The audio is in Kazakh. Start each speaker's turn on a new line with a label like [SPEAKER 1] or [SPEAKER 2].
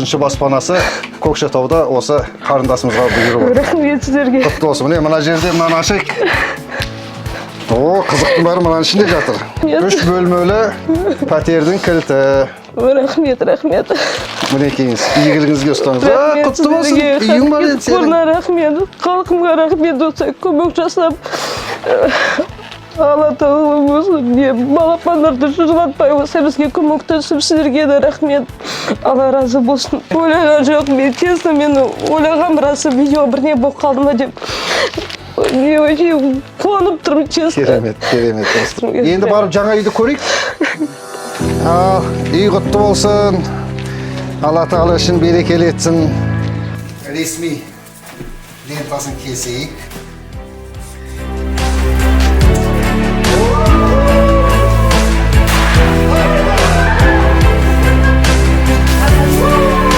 [SPEAKER 1] Үшінші баспанасы Көкшетауда осы қарындасымызға бұйырып отыр.
[SPEAKER 2] Рахмет сіздерге.
[SPEAKER 1] Құтты болсын. Міне, мына жерде мынаны ашайық. О, қызықтың бәрі мынаның ішінде жатыр. Үш бөлмелі пәтердің кілті.
[SPEAKER 2] Рахмет, рахмет.
[SPEAKER 1] Мінекейіңіз, игілігіңізге ұстаңыз. А,
[SPEAKER 2] Рахмет
[SPEAKER 1] құтты болсын.
[SPEAKER 2] сіздерге.
[SPEAKER 1] Үйің бар енді сенің.
[SPEAKER 2] Қорына рахмет, халқымға рахмет, осы көмек жасап. Алла тағала осы не балапандарды жылатпай, осы бізге көмектесіп, сіздерге де рахмет, Алла разы болсын. Ойлаған жоқ мен, честно, мен ойлағанмын, расы, видео бірдеңе болып қалды ма деп. Мен вообще қуанып тұрмын, честно.
[SPEAKER 1] Керемет, керемет. Енді барып жаңа үйді көрейік. Ал, үй құтты болсын. Алла тағала ішін берекелі етсін. Ресми лентасын кесейік.